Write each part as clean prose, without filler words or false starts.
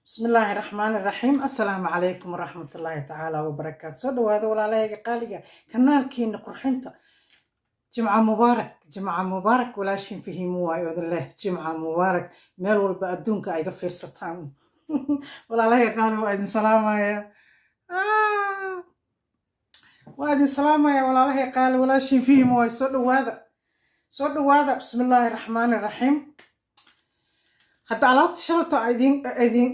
Bismillaahi raxmaani raxiim. Assalaamu calaykum waraxmatullaahi tacaala wabarakaatu. Soo dhawaada, walaalahayga qaaliga, kanaalkiina qurxinta. Jimca mubaarak, jimca mubaarak. Walaashin Fahiimo waayo odin leh jimca mubaarak. Meel walba adduunka ay ga fiirsataan, walaalahayga qaaliga, waa idin salaamaya, waa idin salaamaya, walaalahay qaali. Walaashin Fahiimo waayo. Soo dhawaada, soo dhawaada. Bismillaahi raxmaani raxiim. Hadda alaabta shalata idin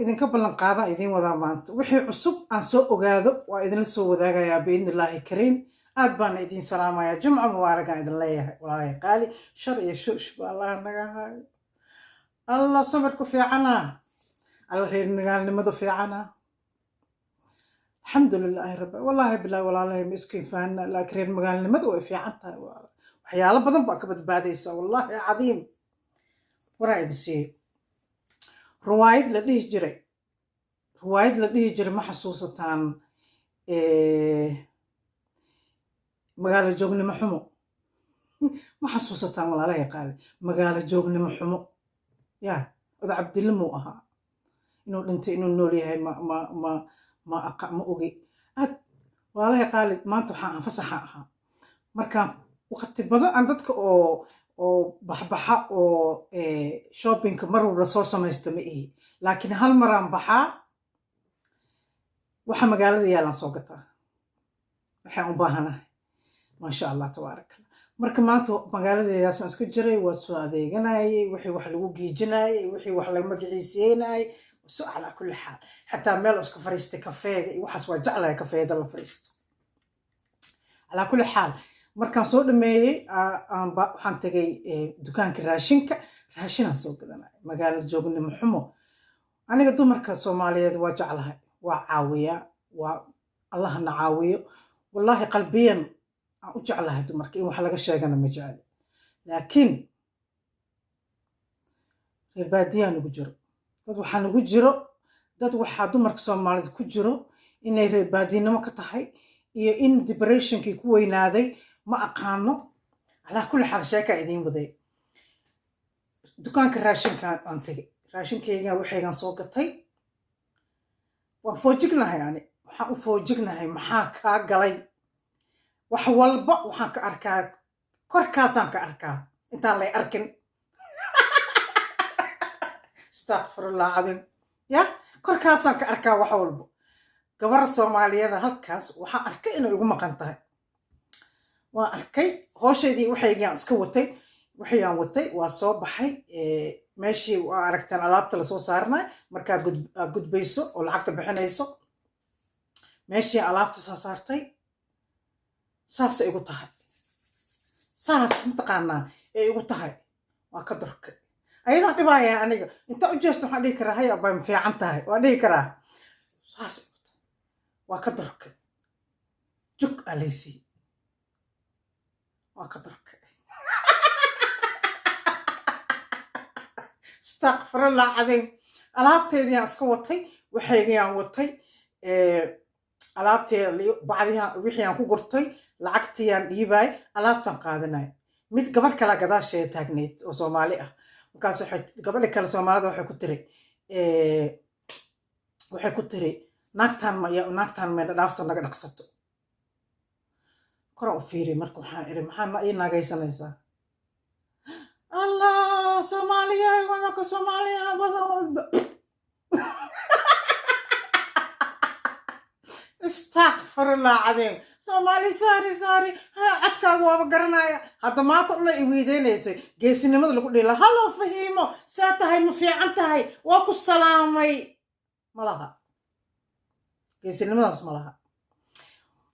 idinka ballan qaada idiin wadaa maanta. Wixii cusub aan soo ogaado waa idinla soo wadaagayaa, biidni illaahi kariim. Aad baana idiin salaamayaa. Jumco mubaaragaan idin leeyahay, walaalahay qaali. Shar iyo shushba Allah naga hayo. Allah samirku fiicana, Alla reer magaalnimadu fiicana. Alxamdu lilaahi rabbi. Wallaahi bilahi, walaalahay, ma isku infaana, laakiin reer magaalnimadu way fiican tahay. Waxyaalo badan baa ka badbaadaysa, wallaahi cadiim. Waraa idin siiyey riwaayad la dhihi jiray, riwaayad la dhihi jiray, ma xasuusataan? Magaalo joognimo xumo, ma xasuusataan, walaalahay qaali? Magaalo joognimo xumo ya oda Cabdille muu ahaa. Inuu dhintay, inuu nool yahay, ma ogi. Aad, walaalahay qaali, maanta waxaan aan fasaxa ahaa. Markaan waqti badan aan dadka oo baxbaxa oo shoppingka mar walba soo samaysta ma ihi, laakiin hal maraan baxaa, waxa magaalada yaalaan soo gataa, waxaan u baahanahay. Maasha Allah, tabaaraka Allah. Marka maanta magaaladeedaasaan iska jiray, waa soo adeeganayay, wixii wax lagu giijinayay, wixii wax laga magaciisiinayay. So calaa kulli xaal, xataa meel oo iska fariistay kafeega iyo waxaas waa jeclahay, kafeeda la fariisto. Calaa kulli xaal, markaan soo dhameeyey waxaan tegay dukaanka raashinka, raashinaan soo gadanay. Magaalo joognimo xumo. Aniga dumarka Soomaaliyeed waa jeclahay, waa caawiyaa, waa Allahna caawiyo. Wallaahi qalbiyan aan u jeclahay dumarka, in wax laga sheegana ma jecli, laakiin reer baadiyaa nagu jiro dad, waxaa nagu jiro dad, waxaa dumarka Soomaalida ku jiro inay reer baadinimo ka tahay iyo in depressionkii ku weynaaday, ma aqaano. Calaa kulli xaal, sheekaa idiin waday. Dukaanka raashinka aan tegay, raashinkayga waxaygan soo gatay. Waan foojignahay ani, waxaan u foojignahay maxaa kaa galay? Wax walba waxaan ka arkaa korkaasaan ka arkaa intaan lay arkin. Astaqfirullah cadiim. Ya, korkaasaan ka arkaa wax walba. Gabar Soomaaliyada halkaas waxaan arkay inay igu maqan tahay. Waan arkay hooshaydii, waxaygaan iska watay, waxayaan watay, waa soo baxay. Meeshii waa aragtaan alaabta lasoo saarnay markaa gudbayso oo lacagta bixinayso. Meeshii alaabta soo saartay, saasay igu tahay, saas mataqaanaa ay igu tahay. Waa ka durkay, ayadaan dhibaaya. Aniga inta u jeesto waxaan dhihi karaa, "Hay abay, ma fiican tahay?" Waa dhihi karaa. Saas igu tahay, waa ka durkay, jug aa laysiiyey, waa ka durkay. Astaqfirullah cadiim. Alaabteediiyaan iska watay, waxaygayaan watay, alaabteeda bacdiha wixii aan ku gurtay, lacagtiyaan dhiibaay, alaabtaan qaadanay. Mid gabar kalaa gadaasheeda taagneyd oo Soomaali ah. Markaas waxay gabadhi kale Soomaalida waxay ku tiri, "Naagtaan ma naagtaan mayna dhaafta naga dhaqsato?" Koraan u fiiriy. Marka waxaan iri, "Maxaa ii naagaysanaysaa?" "Allah, Soomaaliya, wadanka Soomaaliya." Istakfirullah cadiim. "Soomaali, sorry, sorry, codkaaga waaba garanaya." Hadda maanta ula i weydiinaysay geesinimada lagu dhihi lahaa, "Hallo Fahiimo, saa tahay? Ma fiican tahay? Waa ku salaamay." Ma laha geesinimadaas, ma laha.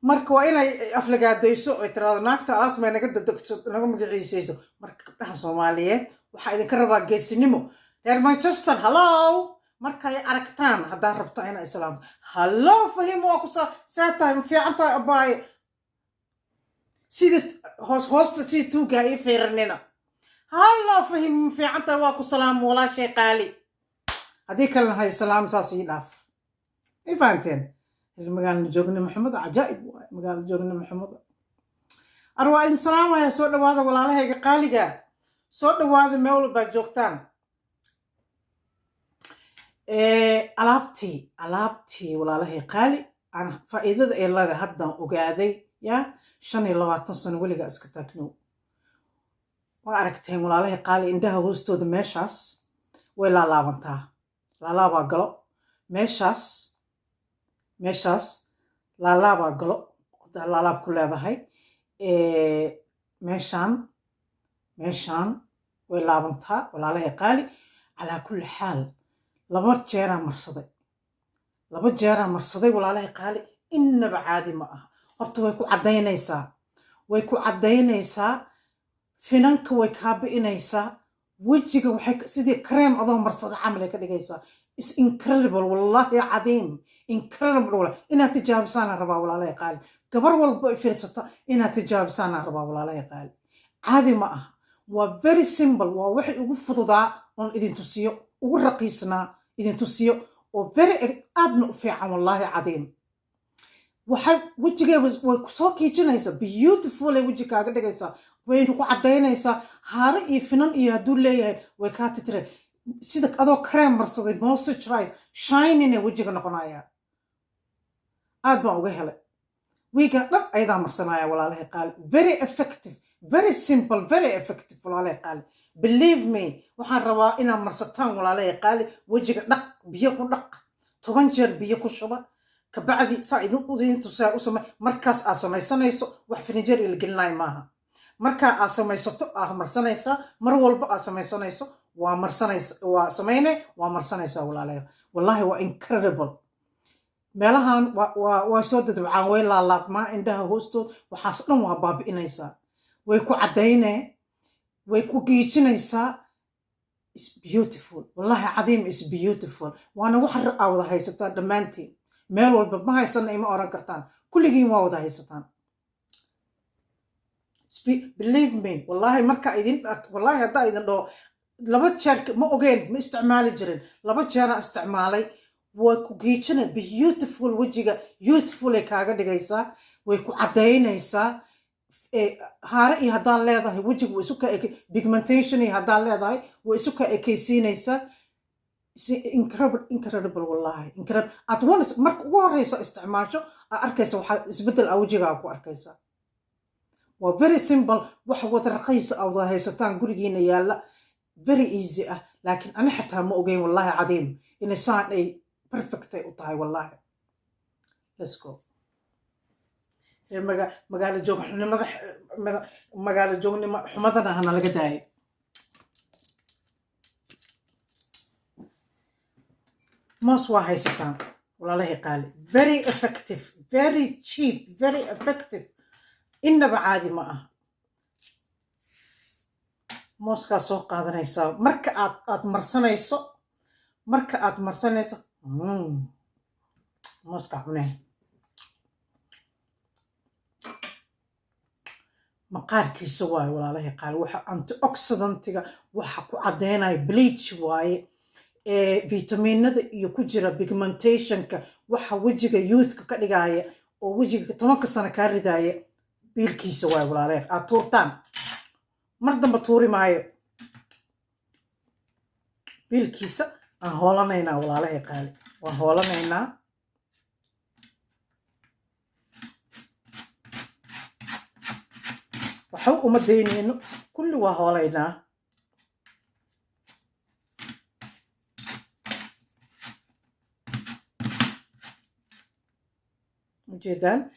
Marka waa inay aflagaadayso oy tiraado, "Naagta alaabta may naga dadegso, naga magaciisayso." Marka gabdhaha Soomaaliyeed waxaa idinka rabaa geesinimo. Reer Manchester, hallow, markay aragtaan haddaad rabto inaa islaamto, "Hallo Fahimo, waa ku saa tahay? Ma fiican tahay abaaye?" Sidii hoos hoosta sidii tuugaa ii fiirinina. "Hallo Fahimo, ma fiican tahay? Waa ku salaamo, walaashay qaali." Haddii kalena hay salaam, saas ii dhaaf. May fahanteen? Reer magaalna joogna Maxamed, cajaa'ib waay magaalo joogna Maxamed. Ar waa idin salaamaya. Soo dhawaada, walaalahayga qaaliga, soo dhawaada meel walbaad joogtaan. Alaabtii, walaalahay qaali, aan faa'iidada ay leedahay haddaan ogaaday. Ya, 25 sano weligaa iska taagnow. Waa aragteen, walaalahay qaali, indhaha hoostooda meeshaas way laalaabantaa, laalaabaa galo meeshaas, meeshaas laalaabaa galo. Haddaa laalaab ku leedahay meeshaan, meeshaan way laabantaa, walaalahay qaali. Calaa kulli xaal, laba jeeraa marsaday, laba jeeraa marsaday, walaalahay qaali. Innaba caadi ma aha. Horta way ku caddaynaysaa, way ku caddaynaysaa, finanka way kaa bi'inaysaa, wejiga waxay sidii kareem adoo marsada camal ay ka dhigaysaa. Is incredible, wallahi cadiim, incredible. Wala inaad tijaabisaana rabaa, walaalahay qaali. Gabar walba ay fiirsata inaad tijaabisaana rabaa, walaalahay qaali. Caadi ma aha. Waa very simple. Waa waxay ugu fududaa oon idin tusiyo, ugu raqiisnaa idin tusiyo, oo very aadna u fiican, wallaahi cadiim. Waxay wejigeeda way kusoo kiijinaysaa, beautiful ay weji kaaga dhigaysaa, wayna ku caddaynaysaa. Haare iyo finan iyo hadduu leeyahay way kaa titire, sida adoo cream marsaday, moisturize, shining ay wejiga noqonaya. Aad baan uga helay. Wiiga dhan ayadaa marsanaya, walaalahay qaali. Very effective, very simple, very effective, walaalahay qaali. Believe me, waxaan rabaa inaad marsataan, walaalahay qaali. Wejiga dhaq, biyo ku dhaq, 10 jeer biyo ku shuba. Kabacdi saa idin tusaa u samay. Markaas aad samaysanayso, wax firinjeer ila gelinayo maaha. Markaa aad samaysato aad marsanaysaa. Mar walba aad samaysanayso waa marsanaysa, waa samayne, waa marsanaysaa, walaalahay. Wallahi waa incredible. Meelahan waa soo dadabcaan, way laalaabmaa indhaha hoostood, waxaas dhan waa baabi'inaysaa, way ku caddaynee, way ku geejinaysaa. Is beautiful, wallahi cadiim, is beautiful. Waana wax aa wada haysataan dhammaantiin. Meel walba ma haysana ima oran kartaan, kulligiin waa wada haysataan. Believe me, wallahi marka idin, wallahi haddaa idin dhaho, laba jeer ma ogeen, ma isticmaali jirin, laba jeeraan isticmaalay. Way ku geejina, beautiful, wejiga youthful ay kaaga dhigaysaa, way ku caddaynaysaa. Haare iyo haddaan leedahay wejiga way isu ka pigmentation iyo haddaan leedahay way isu ka ekaysiinaysaa. Incredible, incredible, wallahi incredible. At once marka ugu horeysa isticmaasho aa arkaysa waxaa isbeddel aa wejigaa ku arkaysa. Waa very simple, wax wada raqiisa aa wada haysataan, gurigiina yaalla, very easy ah. Laakiin ani xataa ma ogeyn, wallahi cadiim, inay saan ay perfect ay u tahay, wallahi. Let's go. Reer magaalo joognimada, magaalo joognimo xumadana hana laga daayay. Moos waa haysataan, walaalahay qaali. Very effective, very cheap, very effective. Innaba caadi ma aha. Mooskaa soo qaadanaysaa marka aad marsanayso, marka aad marsanayso mooskaa cuneen maqaarkiisa waaye, walaalahay qaali. Waxa antioxidantiga waxa ku caddaynaya bleach waaye, vitaminada iyo ku jira pigmentationka, waxa wejiga youthka ka dhigaya oo wejiga 10-ka sano kaa ridaya biilkiisa waaye, walaalahay. Aad tuurtaan mar damba tuuri maayo. Biilkiisa aan hoolanaynaa, walaalahay qaali, waan hoolanaynaa. Waxba uma daynayno, kulli waa hoolaynaa. Ujeedaan,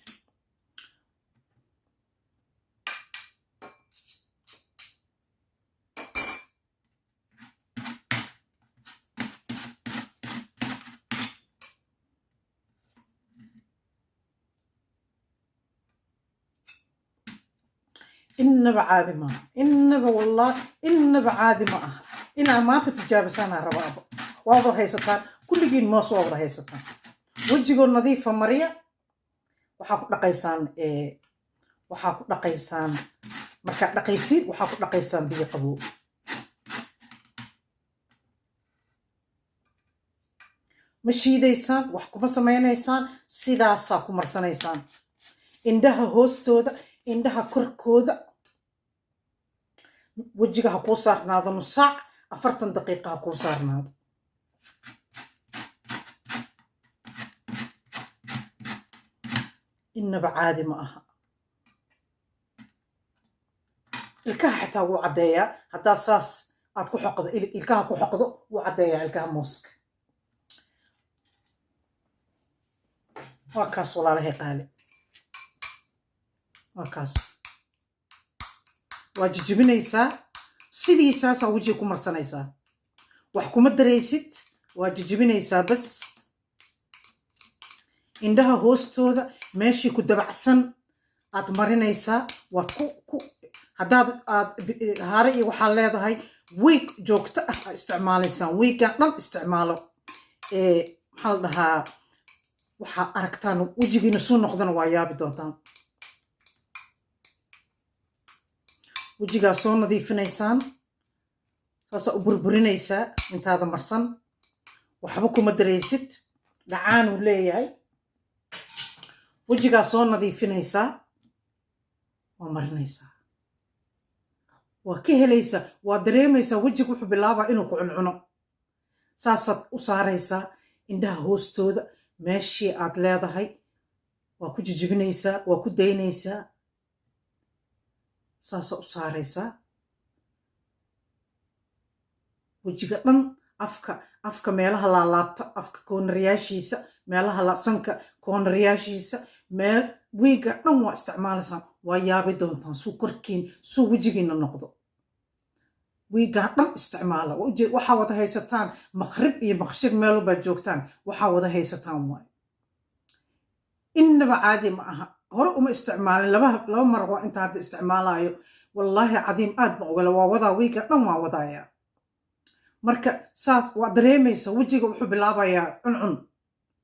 innaba caadi maaha, innaba, wallah, innaba caadi ma aha. Inaa maanta tijaabisaanaa rabaaba. Waa wada haysataan kulligiin moos, waa wada haysataan. Wejigoo nadiifa mariya. Waxaa ku dhaqaysaan, waxaa ku dhaqaysaan, markaad dhaqaysiin waxaa ku dhaqaysaan biyo qabow. Ma shiidaysaan, wax kuma samaynaysaan, sidaasaa ku marsanaysaan indhaha hoostooda, indhaha korkooda. Wejiga ha kuu saarnaado nus saac, 40 daqiiqa ha kuu saarnaado. Innaba caadi ma aha. Ilkaha xitaa wuu caddeeyaa. Haddaad saas aad ku xoqdo, ilkaha ku xoqdo, wuu caddeeyaa ilkaha mooska. Waa kaas, walaalahay qaali, waa kaas. Waa jijibinaysaa, sidiisaasaa wejiga ku marsanaysaa, wax kuma daraysid. Waa jijibinaysaa bas. Indhaha hoostooda meeshii ku dabacsan aad marinaysaa. Waad ku haddaad aad hare iyo waxaad leedahay week joogto ah aad isticmaalaysaan, weekan dhan isticmaalo. Maxaa la dhahaa, waxaa aragtaan wejigiina suu noqdana, waa yaabi doontaan. Wejigaa soo nadiifinaysaan, saasaa u burburinaysaa intaada marsan. Waxba kuma daraysid, dhacaanuu leeyahay. Wejigaa soo nadiifinaysaa, waa marinaysaa, waa ka helaysaa, waa dareemaysaa. Wejiga wuxuu bilaabaa inuu ku cuncuno. Saasaad u saaraysaa indhaha hoostooda meeshii aad leedahay, waa ku jijibinaysaa, waa ku daynaysaa, saasaa u saaraysaa wejiga dhan. Afka, afka meelaha laalaabta, afka koonaryaashiisa, meelaha sanka koonaryaashiisa, meel wiiga dhan waa isticmaalaysaan. Waa yaabi doontaan suu korkiin, suu wejigiina noqdo. Wiigaa dhan isticmaala. Waxaa wada haysataan maqrib iyo maqshir, meel walbaad joogtaan waxaa wada haysataan waay. Innaba caadi ma aha. Hore uma isticmaalin, laba mar waa inta hadda isticmaalayo. Wallaahi cadiim, aad baan ogala. Waa wadaa wiiga dhan, waa wadaaya. Marka saas waa dareemaysa, wejiga wuxuu bilaabayaa cuncun.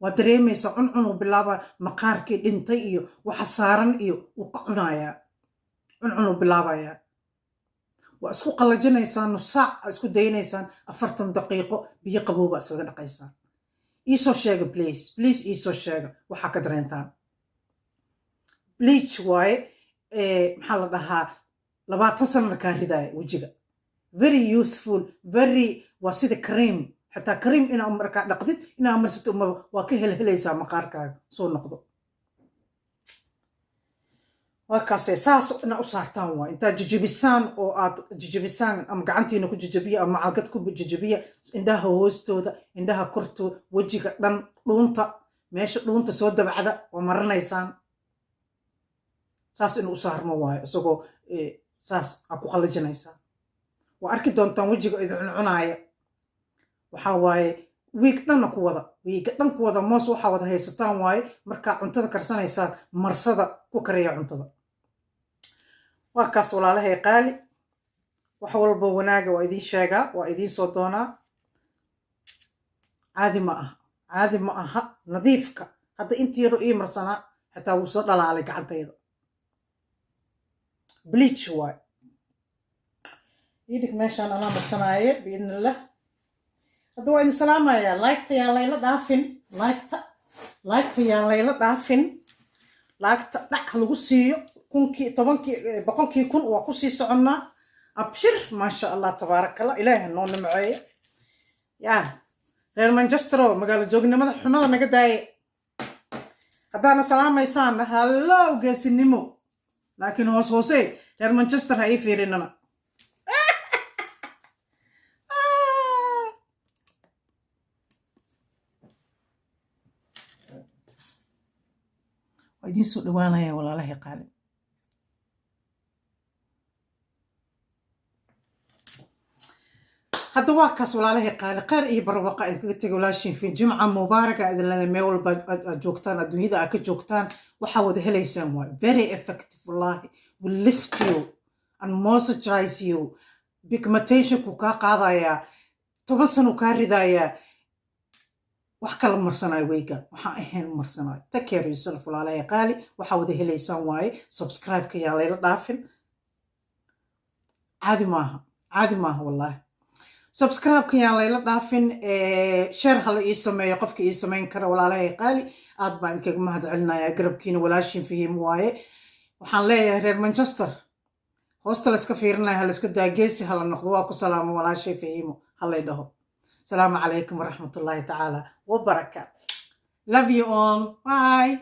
Waa dareemaysa, cuncun uu bilaabaa. Maqaarkii dhintay iyo waxa saaran iyo wuu ka cunayaa, cuncun uu bilaabayaa. Waa isku qallajinaysaan, nus saac aa isku daynaysaan, 40 daqiiqo, biyo qabowba iskaga dhaqaysaan. Iisoo sheega, please, please, iisoo sheega waxaa ka dareentaan. Bleach waaye. Maxaa la dhahaa, 20 sanana kaa ridaaya wejiga. Very youthful, very, waa sida cream. Xitaa cream inaa markaa dhaqdid inaa marsatid umaba, waa ka helhelaysaa maqaarkaaga soo noqdo. Waa kaase, saas inaa u saartaan waay. Intaad jijibisaan oo aad jijibisaan, ama gacantiina ku jijibiya ama calgad ku jijibiya, indhaha hoostooda, indhaha kortooda, wejiga dhan, dhuunta, meesha dhuunta soo dabacda waa marinaysaan. Saas inuu u saarmo waayo, isagoo saas aa ku qallajinaysaa. Waa arki doontaan wejiga idin cuncunaaya. Waxaa waaye wiig dhanna ku wada, wiiga dhan ku wada. Moos waxaa wada haysataan waaye. Markaa cuntada karsanaysaan, marsada, ku kariya cuntada. Waa kaas, walaalahay qaali. Wax walba wanaaga waa idiin sheegaa, waa idiin soo doonaa. Caadi ma aha, caadi ma aha. Nadiifka hadda intii yaro ii marsanaa xitaa wuu soo dhalaalay gacantayda. Bleach waay. Ii dhig meeshaan, anaa marsanaaye biidnillah. Hadda waa idin salaamayaa. Like-ta yaan layla dhaafin, like-ta, like-ta yaan layla dhaafin. Like-ta dhac lagu siiyo. Kunkii, tobankii, boqolkii kun waa kusii soconnaa. Abshir, maasha Allah, tabaaraka Allah, ilaahi noo nimceeya. Yaa reer Manchestero, magaalo joognimada xumada naga daaye. Haddaana salaamaysaan, hallow geesinimo, laakiin hoos hoose reer Manchester ha ii fiirinana. Waa idiin soo dhawaanaya, walaalahay qaali. Hadda waa kaas, walaalahay qaali. Kheyr iyo barwaqa idinkaga tegay walaashiin fin. Jimca mubaaraka idin leedahay meel walba aad joogtaan, adduunyada aad ka joogtaan. Waxaa wada helaysaan waay. Very effective, wallahi, will lift you and moisturize you. Pigmentationku kaa qaadayaa, 10 sano kaa ridayaa. Wax kala marsanayo weygan, waxaan ahayn marsanayo. Take care yourself, walaalahay qaali. Waxaa wada helaysaan waaye. Subscribe-ka yaa layla dhaafin. Caadi maaha, caadi maaha, wallahi. Subscribe-ka yaan layla dhaafin. Share hala ii sameeyo qofka ii samayn kara. Walaalahay qaali, aad baan idinkaga mahad celinayaa garabkiina. Walaashiin Fahim waaye. Waxaan leeyahay reer Manchester, hoosta layska fiirinaya ha layska daa, geesi hala noqdo. Waa ku salaamo walaashay Fahiimo halay dhaho. Asalaamu calaykum waraxmatullaahi tacaala wabarakaatu. Love you all, bye.